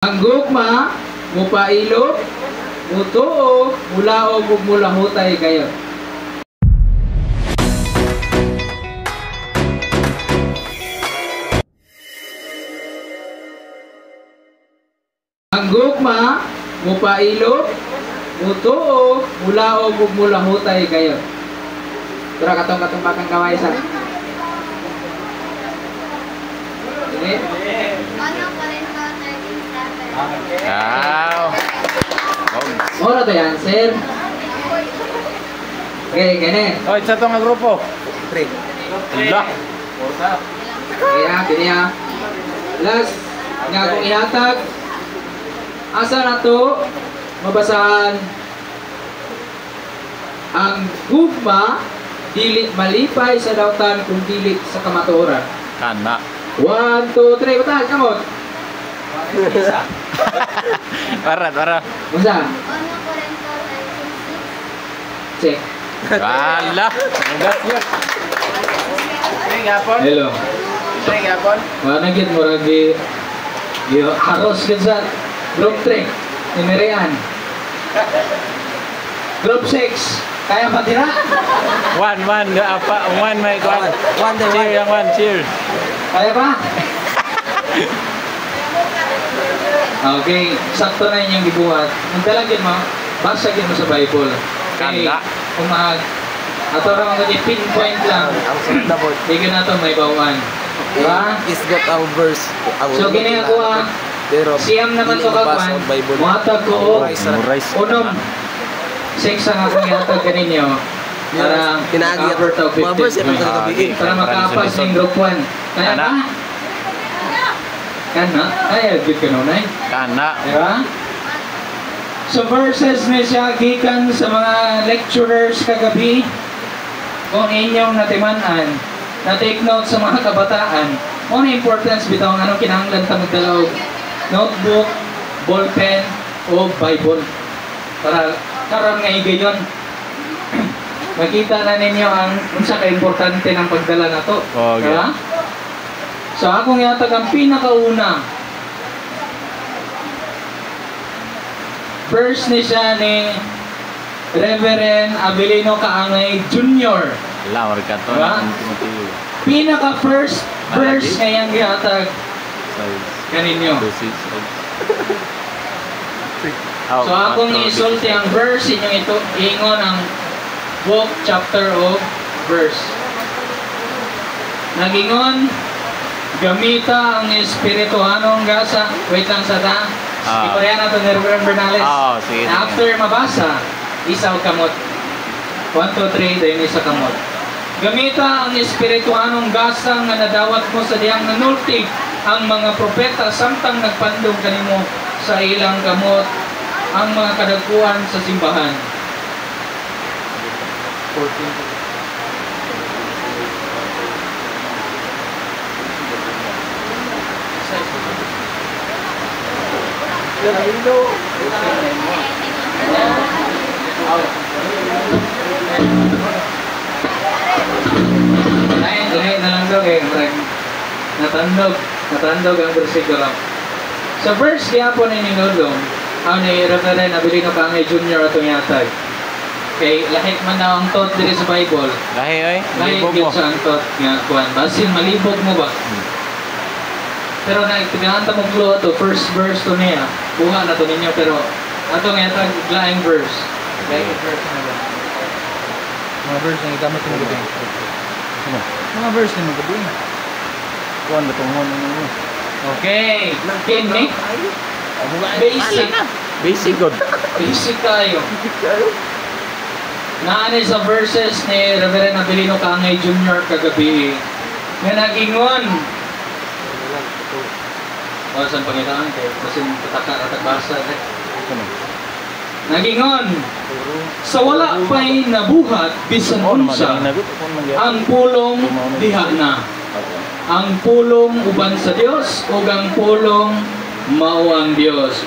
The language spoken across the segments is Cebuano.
Ang gugma, mupailok, mutuo, mulaog ug mulahutay kayo. Ang gugma, mupailok, mutuo, mulaog ug mulahutay kayo. Tara katong katumbakang kaway sa. Ini. Wow. Mora to yan, sir. Okay, gani. Oh, isa to nga grupo. 3. Ala. Kaya, kini ha. Last, nga akong ihatag. Asa na to? Mabasahan. Ang gugma, dili malipay sa dautan kung dili sa kamatuoran. Kana. 1, 2, 3, batahan, kamot. Para, para. Unsa? Check. Wala. Hello. Wala gid murag gi haros gid sa group 3 ni Mirian. Group 6. Kaya pa dira? One, one, apa, one, may one. One, one. Cheer, yang one, cheer. Kaya pa? Okay, sakto na inyong gibuhat. Ang dalagin mo, basa gid mo sa Bible. Okay, Kanda. Umahag. Ato ra man gud pinpoint lang. Ang sunod na board. Di na to may bawaan. Diba? Isgot ang verse. Ang So, gini ako ah. Pero Siyam naman dili to mabasa kakuan. ang Bible. Muhatag ko og Rice. unom. 6 ang akong ihatag kaninyo. Para Pinaagi cover to Mga verse 15 ito points. sa gabi. eh. Para makapas ng group 1. Kaya Kana. ba? Kana? Kaya good ka nun eh. Kana. Diba? So verses ni siya gikan sa mga lecturers kagabi kung inyong natiman-an, na take note sa mga kabataan, mo na importance bitaw ang anong kinahanglan ta magdala og notebook, ballpen o Bible para karon nga higayon makita na ninyo ang unsa ka importante ng pagdala nato. Okay. Diba? So akong ihatag ang pinakauna verse ni siya ni Reverend Abelino Kaangay Jr. Ala, marka to. Diba? Pinaka first verse ngayang gihatag Size. kaninyo. Oh, So akong isulti ang verse inyong ito ingon ang book, chapter o verse. Nagingon gamita ang espirituhanong gasa. Wait lang sa ta. Ah. Ipareha na to ni Reverend Bernales. Ah, sige, sige. After mabasa, isaw kamot. 1, 2, 3, then isa kamot. Gamita ang espirituhanong gasa nga nadawat mo sa diyang nanultig ang mga propeta samtang nagpandong kanimo sa ilang kamot ang mga kadagkuan sa simbahan. 14. Ay, lahi na lang daw eh. Murag, natandog ang bersikulo. Sa verse gyapon ni Nodong, ang ni Reverend Abelino Kangay Jr. atong yatag. Kay lahi man na ang thought diri sa Bible. Lahi oy. Lahi Libog gyud mo. sa ang thought nga kuan. Basin malibog mo ba? Pero naigtigaan ta mo clue ato, first verse to niya. Kuha na to ninyo pero atong yatag laing verse. Laing verse na ba? Mga verse na gigamit mo gabi. Mga verse ni mo gabi. Kuan ba tong ano? Okay. Kini basic. Basic good. Basic kayo. Naani sa verses ni Reverend Abelino Kangay Jr. kagabi nga nagingon. O, saan pangitaan? Kay basin pataka at basa. Nagingon, sa wala pa'y nabuhat bisan Oh, naman unsa, nagot kuan man gyud. ang pulong diha na. Ang pulong uban sa Dios ug ang pulong mao ang Dios.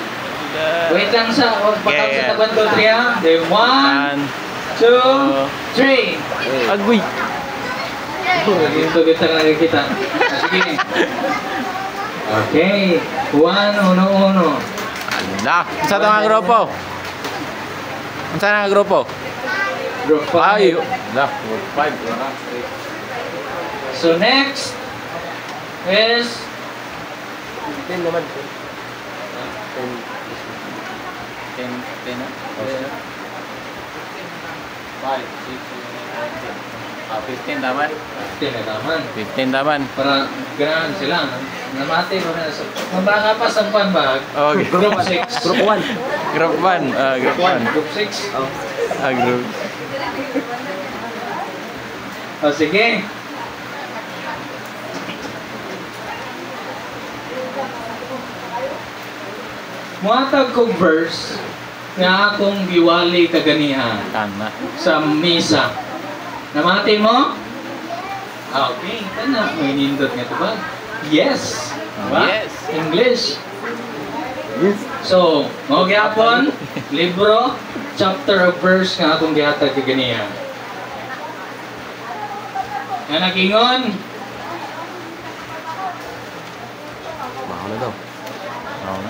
Wait lang sa wag pa Yeah, sa 1 2 3 ha. Then 1 2 3. Agoy. Dito kita nakikita. Sige. Okay. Juan 1:1. Ala, unsa to nga grupo? Unsa na nga grupo? Group 5. Ay, ala, group 5. So next is 10 naman. 10, 10 na? 5, 6, 7, 8, 9, 10. Ah, 15 daman. 15 na naman. 15 daman. Para ganahan sila. Namati ko na. So, mabaka pa sa kwan ba? Okay. Group 6. Group 1. Group 1. Ah, group 1. Group 6. Ah, group. O sige. Muhatag kog verse nga akong giwali kaganiha Tama. sa misa. Namati mo? Ah, okay. Tana, may nindot nga ito ba? Yes. Diba? Yes. English. Yes. So, mao gyapon libro, chapter of verse nga akong gihatag kaganiha. Nga nagingon, Baka na daw. Oo.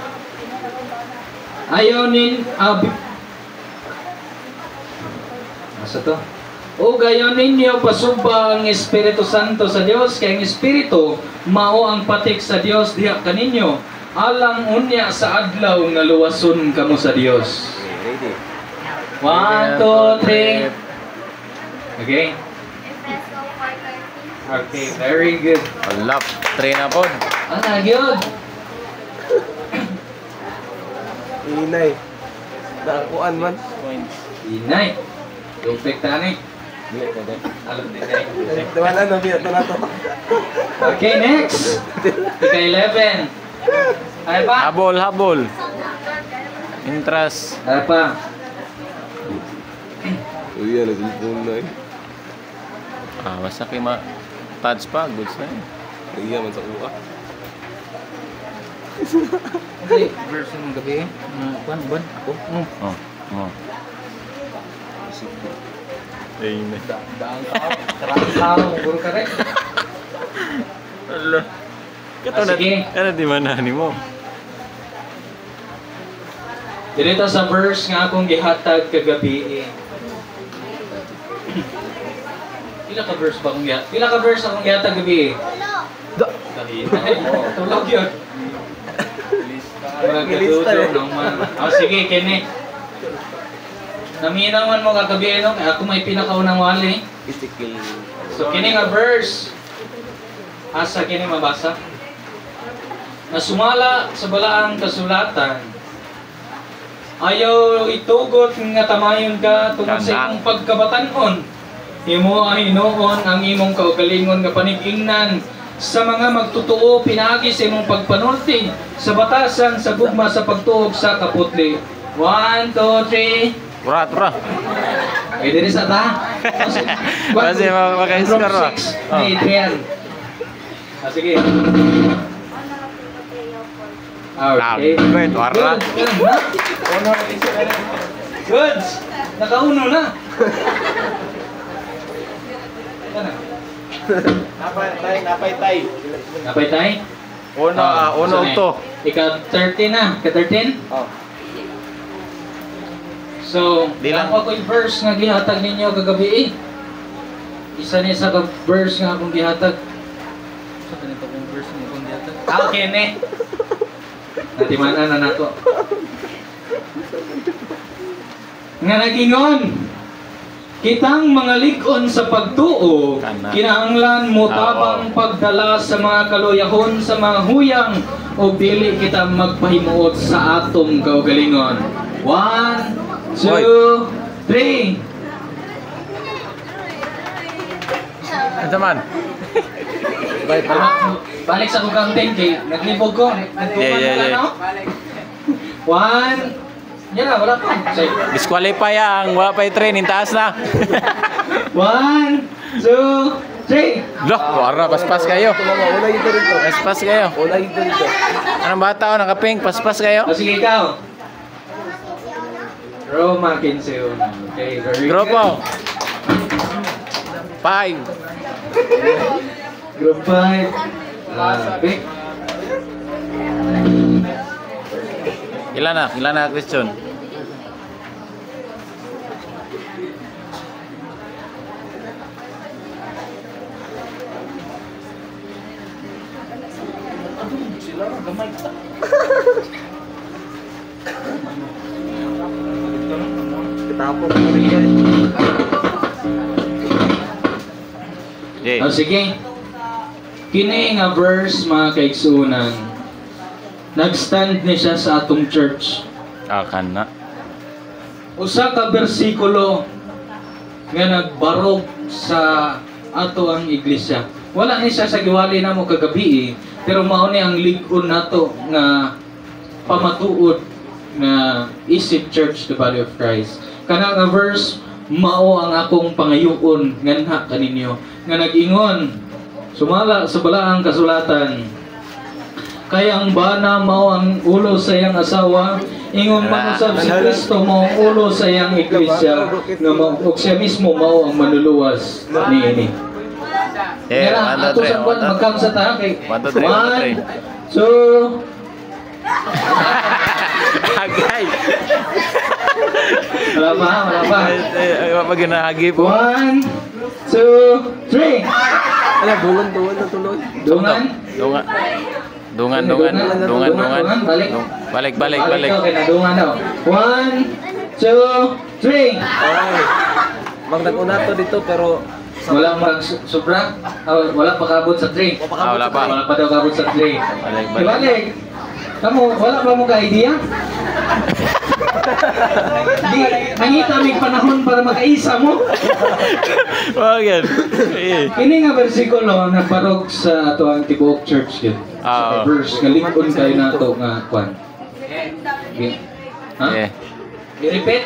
Ayaw nin Asa to? O gayon ninyo pasumpa ang Espiritu Santo sa Dios, kay ang Espiritu mao ang patik sa Dios diha kaninyo alang unya sa adlaw nga luwason kamo sa Dios. Okay, ready. 1, 2, 3. Okay? Efeso 4:13. Okay, very good. Ala, 3 na po. Ana gyud. Inay. Nakakuan man. Points. Inay. Lupek tani. Dili, dili. Alam din eh. Wala na, biya na to. Okay, next. Ika 11. Ay pa? Habol, habol. Interest. Ay pa. Uy, yan, nag-phone na eh. Ah, basta kay ma touch pa, goods na yun. Iya man sa kuha. Okay, verse ng gabi. Buwan, buwan. Ako. Oh, oh. Ayun. Daang tao. Tarang tao. Guro ka rin. Ala. Kato Ah, na, sige. ano di man na mo? Dito sa verse nga akong gihatag kagabi eh. Pila ka verse ba akong gihatag? Pila ka verse akong gihatag gabi eh? Dali. Tulog yun. Mga Nilista eh. katuto naman. Oh, sige, kini. Naminaw man mo kagabi no? Kaya ako may pinakaunang wali. Ezekiel. So kini nga verse. Asa kini mabasa? Nasumala sa balaang kasulatan. Ayaw itugot nga tamayon ka tungod sa Tama. imong pagkabatanon. Imo ang hinuon ang imong kaugalingon nga panigingnan sa mga magtotoo pinaagi sa imong pagpanulti sa batasan sa gugma sa pagtuog sa kaputli. 1, 2, 3. Tura, tura. Ay, diri sa ta. Kasi maka-score Group ba? 6 Oh. ni Adrian. Ah, sige. Okay. Good, wala. Good. Good. Nakauno na. Ano? Napay, napay, tay. Napay tay? Uno, ah, uno, saan eh? to. Ika 13 na. Ika 13? Oh. So, Di lang. ako ako'y verse nga gihatag ninyo kagabi eh. Isa ni sa ka verse nga akong gihatag. Sa ganito akong verse nga akong gihatag. Ah, okay ne. Natimanan na nato. Nga nagingon, kitang mga lig-on sa pagtuo, Tama. kinahanglan mo tabang pagdala sa mga kaluyahon sa mga huyang o dili kita magpahimuot sa atong kaugalingon. 1, 2, 3. Ano man? Bye, bye. Balik sa kong counting kay naglibog ko. Nagtuman Yeah, na yeah. no? 1. Yan na, wala pa. Say, Disqualify ang wala pa yung train, taas na. 1, 2, 3. Loh, wala, paspas kayo. Wala dito rito. Paspas kayo. Wala dito rito. Anong bata o, naka-pink, paspas kayo. O sige, ikaw. Roma 15. Okay, very Grupo. good. 5. Group 5. Grabe. Ilan na? Ilan na question? Sila gamay ta. Kitapok mo rin yan. Jay. Oh, sige. Kini nga verse, mga kaigsuonan. Nag-stand ni siya sa atong church. Ah, kana. Usa ka bersikulo nga nagbarog sa ato ang iglesia. Wala ni siya sa giwali namo kagabi eh, pero mao ni ang lig-on nato nga pamatuod nga isip Church the Body of Christ. Kana nga verse mao ang akong pangayoon nganha kaninyo nga nag-ingon sumala sa balaang kasulatan, "Kay ang bana mao ang ulo sa iyang asawa, ingon man usab si Kristo mao ang ulo sa iyang iglesia, nga mao ug siya mismo mao ang manluluwas niini." Eh, Nga, 1, 2, ato 3. sa kwan, magkam sa ta kay 1, 2, 3, 1, 2, 1, 3. 2. Agay! Wala pa, wala pa. Ay, ay, ginahagi po. 1, 2, 3. Ala, dungan, dungan na tuloy. Dungan. Dungan. Dungan, dungan, dungan, dungan. Balik. Balik, balik, balik. Daw, kay nadungan daw. 1, 2, 3. Ay. Mang nag-una to dito pero Wala mang sobra. Ah, wala pa kabot sa 3. Ah, wala pa. Wala pa daw kabot sa 3. Balik, balik. Balik. Kamu, wala pa mo ka idea? Di, nangita mig panahon para makaisa mo. Wag eh. Kini nga bersikulo nagbarog sa ato ang tibuok church yun. Ah. Sa verse nga lig-on kayo nato nga kwan. Ha? Eh. I-repeat.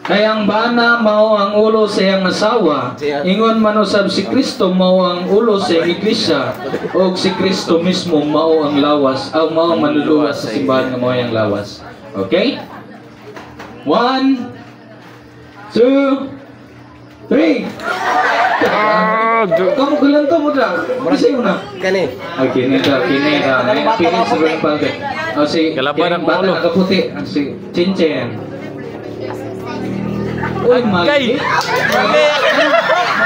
"Kay ang bana mao ang ulo sa iyang asawa, ingon man usab si Kristo mao ang ulo sa iyang iglesia, ug si Kristo mismo mao ang lawas, aw mao ang manluluwas sa simbahan nga mao ang lawas." Okay? 1, 2, 3. Kamu kulang to mo dra. Bisa yun na. Kani. Okay, kini daw, kini daw. Kini sa mga pagka. Oh, si Kalaban ang kining bata ulo. nakaputi. Ah, si Chinchin. Uy, Agay! mali.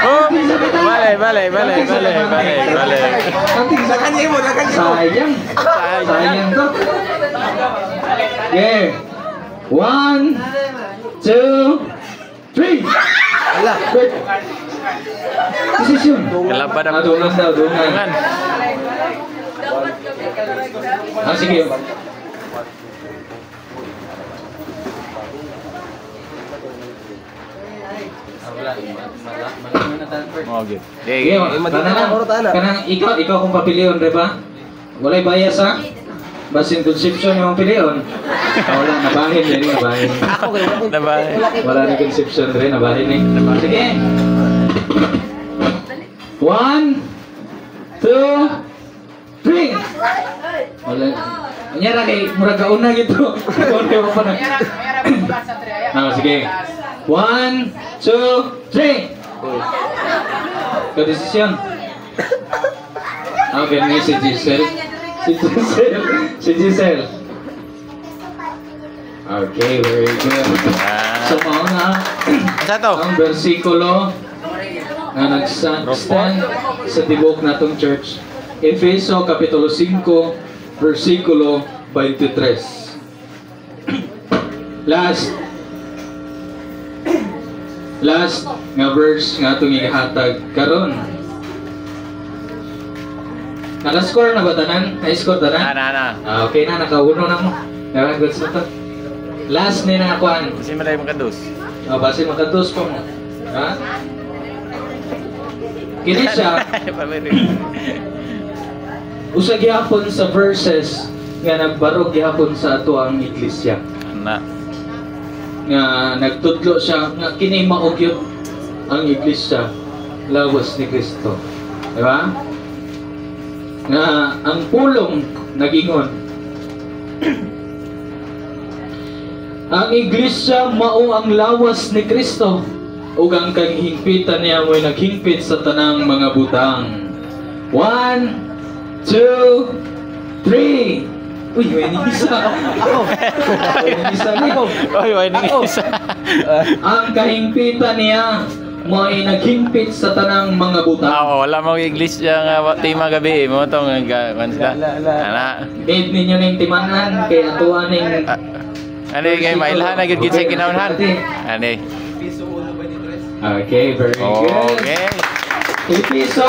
Oh! Balik, balik, balik, balik, balik, balik. Nakanya mo, nakanya mo. Sayang. Sayang to. Yeah. 1, 2, 3. Ala. Wait. Decision. Kalaban ang Ah, dungan daw, dungan. Dungan. Ah, sige. Ah, wala. Wala na tayo first. Okay. Sige, Okay. kana lang. Kanang ikaw kung papilion, di ba? Walay bias ha? Basin conception yung pilion. Ah, wala, nabahin din, nabahin. Ako kay wala ko. Nabahin. Wala na conception rin, nabahin eh. Sige. 1, 2, 3. Wala. Unya ra kay murag kauna gitu. Kauna mo pa na. Ah, sige. 1, 2, 3. Ka desisyon. Okay, ni si Giselle. Si Giselle. Si Giselle. Okay, very good. Ah. So, mao na Sa to? ang bersikulo nga nag-stand sa tibok natong church. Efeso Kapitulo 5, versikulo 23. Last nga verse nga atong ihatag karon. Naka-score na ba tanan? Na-score tanan? Na, na, na. Ah, okay na, nakauno na mo. Diba, goods na to. Last ni na kuan. Kasi malay makadus. Oh, base makados pa mo. Ha? Kini siya, usa gihapon sa verses nga nagbarog gihapon sa ato ang iglesia. Na. Nga nagtudlo siya nga kini mao gyud ang iglesia, lawas ni Kristo. Di ba? Nga ang pulong nagingon, "Ang iglesia mao ang lawas ni Kristo ug ang kahingpitan niya mo'y naghingpit sa tanang mga butang." 1, 2, 3. Uy, may isa. Ako. May isa ni. Oy, way ning isa. Ang kahingpitan niya mo'y naghingpit sa tanang mga butang. Ah, oh, wala mo English yung tema gabi eh. Mo tong kan sila. La, la, la. Ana. Need ninyo ning timanan kay atuan ning Ah, Ani kay mailhan na gyud gid sa kinaunhan. Ani. Okay, very good. Okay. Efeso,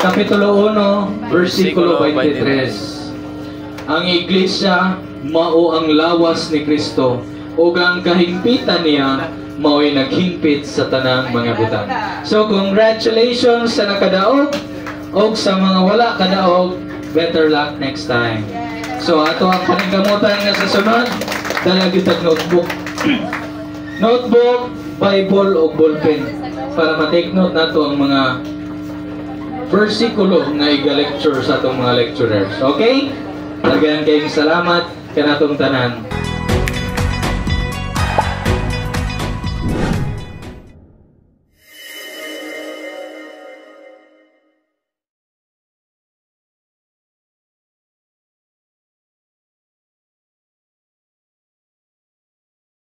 Kapitulo 1, versikulo 23. Ang iglesia mao ang lawas ni Kristo ug ang kahingpitan niya mao'y naghingpit sa tanang mga butang. So congratulations sa nakadaog ug sa mga wala kadaog, better luck next time. So ato ang paningkamutan nga sa sunod, dala gyud tag notebook. Notebook, Bible ug ballpen para ma-take note nato ang mga versikulo nga iga-lecture sa atong mga lecturers. Okay? Daghan kayong salamat kanatong tanan.